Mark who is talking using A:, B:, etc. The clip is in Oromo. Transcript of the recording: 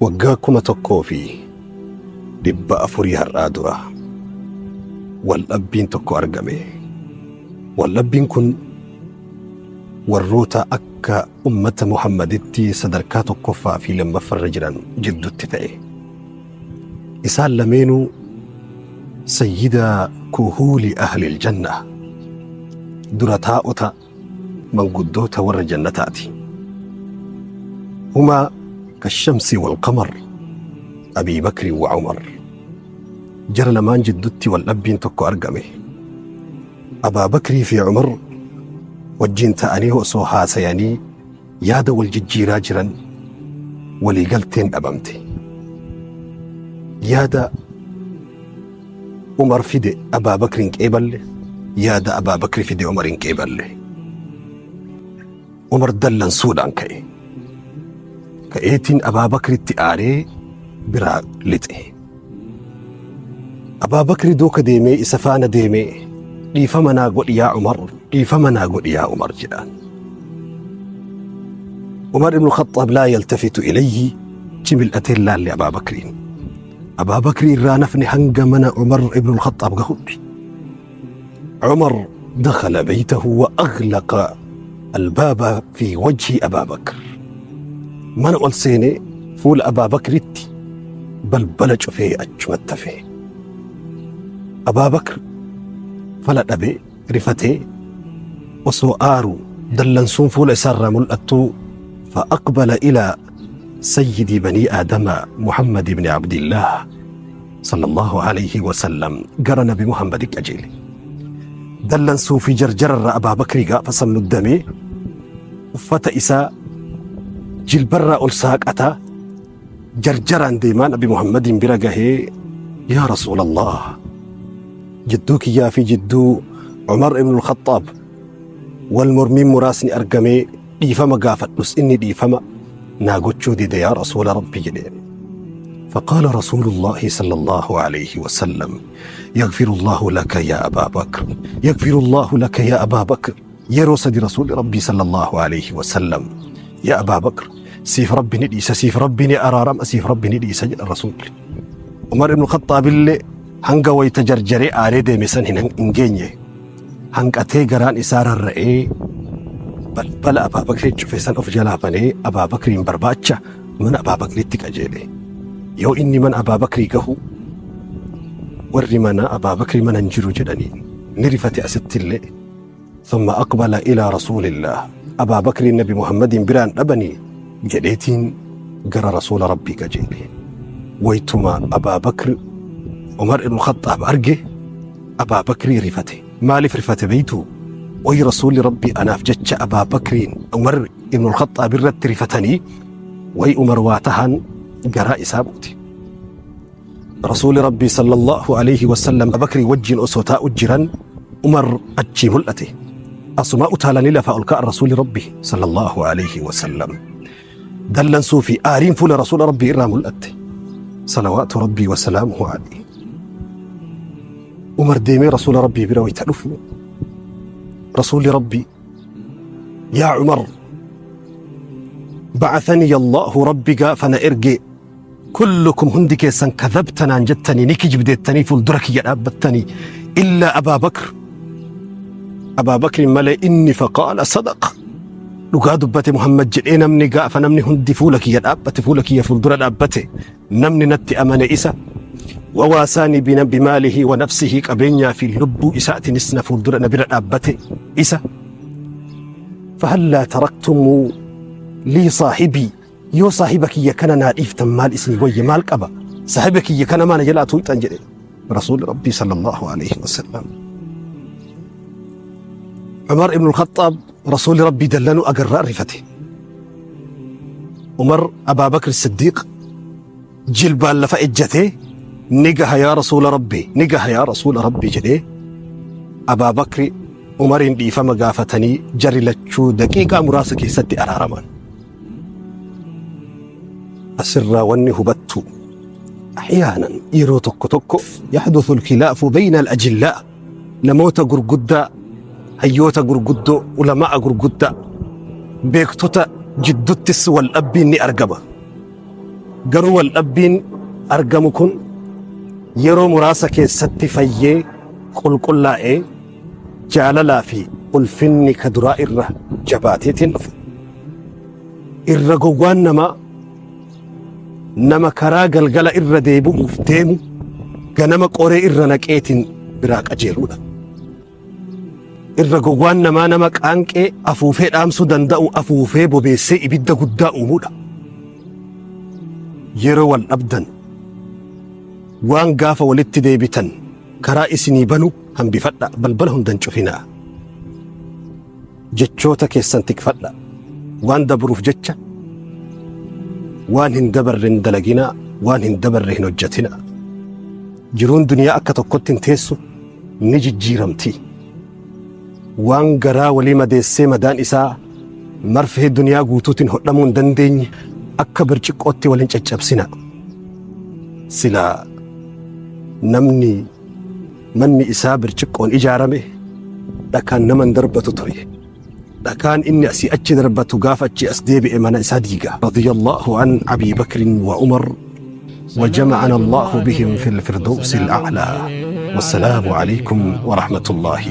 A: Waggaa 1400 har'aa dura waldhabbiin tokko argame. Waldhabbiin kun warroota akka ummata Muhammaditti sadarkaa tokkoffaa fi lammaffarra jiran jiddutti ta'e. Isaan lameenuu sayyida kuhuuli ahlil janna dura taa'ota manguddoota warra jannataati. Humaa kashamsi wal qamar Abii Bakri wa Umar. Jara lamaan jiddutti wal dhabbiin tokko argame. Abaa Bakrii fi Umar wajjin ta'anii osoo haasayanii yaada wal jijjiiraa jiran walii galteen dhabamte. Yaada Umar fide Abaa Bakri hin qeeballe, yaada Abaa Bakri fide Umar hin qeeballe. Umar dallansuudhaan ka'e. Ka'eetiin Abaa Bakritti aaree biraa lixe. Abaa Bakri duuka deemee isa faana deemee dhiifama naa godhi yaa Umar, dhiifama naa godhi yaa Umar jedhaan. Umar ibn Khaxxaab laa yaltafitu ilayhi chi mil'atee hin laalle Abaa Bakriin. Abaa Bakrii irraa nafni hanga mana Umar ibn Khaxxaab gahutti. عمر دخل بيته وأغلق الباب في وجه أبا بكر mana ol seenee fuula Abaa Bakritti balbala cufee achumatti hafe. Abaa Bakr fala dhabee rifatee osoo aaru dallansuun fuula isaarraa mul'attuu فأقبل إلى سيد بني آدم محمد بن عبد الله صلى الله عليه وسلم gara Nabi Muhammad qajeele. Dallansuu fi jarjararra Abaa Bakrii gaafa san muddamee uffata isaa jilbarraa ol saaqataa jarjaraan deemaa Nabi Muhammadiin bira gahee yaa Rasuulallah jidduu kiyyaa fi jidduu Umar ibn al-Khaxxaab wal mormiin muraasni argamee dhiifama gaafadhus inni dhiifama naa gochuu dide yaa Rasuula Rabbi jedheen. فقال رسول الله صلى الله عليه وسلم يغفر الله لك يا أبا بكر يغفر الله لك يا أبا بكر yeroo sadi Rasuulli Rabbii sallallahu alaihi wasallam yaa Abaa Bakr siif Rabbi ni dhiisa siif Rabbi ni araarama siif Rabbi ni dhiisa jedha Rasuulli. Umar ibn Khaxxaab illee hanga wayita jarjaree aaree deeme san hin geenye hanqatee garaan isaa rarra'ee balbala Abaa Bakrii cufe san of jalaa banee Abaa Bakriin barbaacha mana Abaa Bakriitti qajeele. Yoo inni mana Abaa Bakrii gahu warri mana Abaa Bakrii mana hin jiru jedhaniin ni rifate asitti illee. ثم أقبل إلى رسول الله أبا بكر النبي محمد بران أبني جديتين جرى رسول ربي قجيلي ويتما أبا بكر عمر بن الخطاب أرجه أبا بكر رفته مالف رفته بيته وي رسول ربي أنا فجتش أبا بكر عمر بن الخطاب الرت رفتني وي عمر واتهن جرى إسابوتي Rasuulli Rabbii sallallaahu aleyhi wasallam Abakrii wajjiin osoo taa'u jiran Umar achii mul'ate. Asumaa utaalanii lafaa ol ka'an Rasuulli Rabbii sallallaahu aleyhi wasallam. Dallansuu fi aariin fuula Rasuula Rabbii irraa mul'atte. Salawaatu Rabbii wasalaamuhu aleyhi. Umar deemee Rasuula Rabbii bira wayita dhufu Rasuulli Rabbii yaa Umar ba'athanii Allahu Rabbi gaafa na erge Kullukum hundi keessan kadhabta naan jettanii ni kijibdeettanii fuuldura kiyya dhaabbattanii illaa Abaa Bakr Abaa Bakriin malee inni faqaala sadaqa dhugaa dubbate Muhammad jedhee namni gaafa namni hundi fuula kiyya dhaabbate fuula kiyya fuuldura dhaabbate namni natti amane isa wawaasaanii bina bimaalihi wa nafsihi qabeenyaa fi lubbuu isaatiinis na fuuldura na bira dhaabbate isa fahallaa taraktumuu lii saahibii Yoo saahiba kiyya kana naa dhiiftan maal isinii wayya maal qaba saahiba kiyya kana maa na jalaa tuuyxan jedhe rasuulli rabbii sallallahu alaihi wasallam. Umar ibn al-Khaxxaab rasuulli rabbii dallanuu agarraa rifate. Umar Abaa Bakr Siddiiq jilbaan lafa ejjatee ni gaha yaa rasuula rabbii ni gaha yaa rasuula rabbii jedhee Abaa Bakri Umariin dhiifama gaafatanii jarri lachuu daqiiqaa muraasa keessatti araaraman. Asirraa wanni hubattu ahyaanan yeroo tokko tokko yahduthu alkhilaafu bayna alajillaa namoota gurguddaa Hayyoota gurguddoo, ulama'a gurguddaa, beektota jidduttis wal dhabbiin ni argama. Garuu wal dhabbiin argamu kun yeroo muraasa keessatti fayyee qulqullaa'ee jaalalaa fi ulfinni ka duraa irra jabaateetiin dhufa. Irra gowwaan namaa nama karaa galgala irra deebi'uuf deemu ganama qoree irra naqeetiin biraa qajeeluudha. Irra gowwaan namaa nama qaanqee afuufee dhaamsuu danda'u afuufee bobeessee ibidda guddaa uumuudha. Yeroo wal dhabdan waan gaafa walitti deebitan karaa isinii banu hambifadha, balbala hundan cufinaa. Jechoota keessan tikfadha. Waan dabruuf jecha waan hin dabarre hin dalaginaa, waan hin dabarre hin hojjetinaa. Jiruun duniyaa akka tokkotti hin teessu, ni jijjiiramti. Waan garaa walii madeessee madaan isaa marfee duniyaa guutuutiin hodhamuu hin dandeenye akka birciqqootti waliin caccabsina. Silaa namni manni isaa birciqqoon ijaarame dhakaan nama hin darbatu ture. Dhakaan inni asii achi darbatu gaafa achi as deebi'e mana isaa diiga. Radiyallahu an Abii Bakrin wa Umar وجمعنا الله بهم في الفردوس الأعلى، والسلام عليكم ورحمة الله.